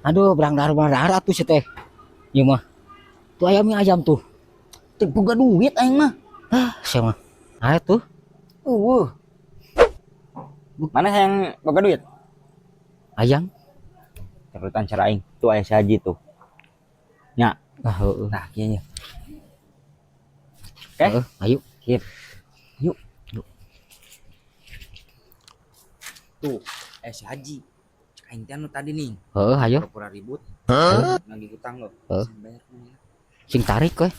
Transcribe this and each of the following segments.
Aduh, berang dahar berang dahar atuh si teh. Ieu mah. Tuh ayam ayam tuh. Teu boga duit aing mah. Ah, sia mah. Ayo tuh. Eueuh. Mana yang boga duit? Ayam. Terutan cara aing. Tuh aya si Haji tuh. Nya. Ah, heeh. Nah, kieu nya. Oke. Heeh, ayo. Sip. Yuk. Yuk. Tuh, si Haji. Cek aing teh anu tadi nih. Heeh, ayo. Pura-pura ribut. Nagih hutang lo. Heeh. Sing bayar kumaha? Sing tarik we.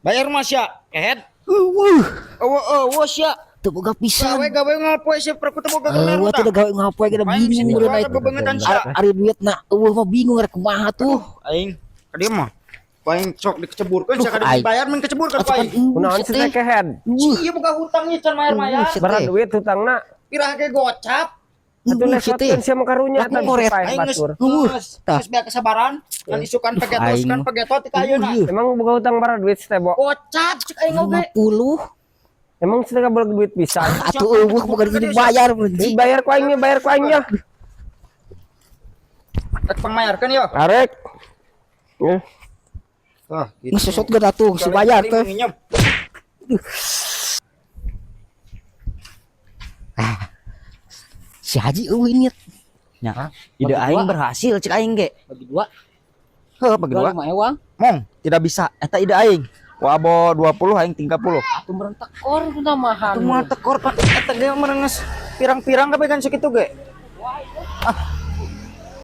Bayar mah sia. Kehed. Eueuh, Eueuh eueuh sia. teu boga pisan. Gawe gawe ngapoe sia perku teu boga Eueuh teh gawe ngapoe ge bingung udah naik. Bebengetan sia. Ari duit na eueuh mah bingung rek kumaha tuh. Aing ka dieu mah. Ku aing sok dikeceburkeun sia Duh, kada aing. dibayar mun keceburkeun ku Atuh kan aing. eueuh Kunaon si sih teh. teh kehed? Eueuh, Iya boga hutangnya can mayar-mayar. Eueuh, si Berat teh. duit hutangna. Pirah ge gocap. Atuh Eueuh, si teh. lesotkeun sia mah karunya Laku eta koret. paeh Aing geus batur. Eueuh, geus tah. geus beak kesabaran kan isukan pegetos Aing kan mah. pegetot ti ka ayeuna. Eueuh, Emang boga hutang bara duit si teh, Bo? Gocap cek aing oge. 50. Emang si teh boga duit pisan. Atuh eueuh boga dibayar berhenti. Dibayar ku aing nya, bayar ku aing nya. Rek pangmayarkeun yo. Arek. Ya. Tah, gitu. Geus sosot ge atuh geus dibayar teh. Nginjem. Ah. Si Haji eueuh ini. Nya, ide Bagi aing dua. berhasil cek aing ge. Bagi dua, Heuh, bagi dua. lima ewang. Mong, tidak bisa. Eta ide aing. Wabo 20 aing 30. Atuh meureun tekor itu namahan. Atuh moal tekor pak eta ge meureun geus pirang-pirang kabeh kan sakitu ge. Ah.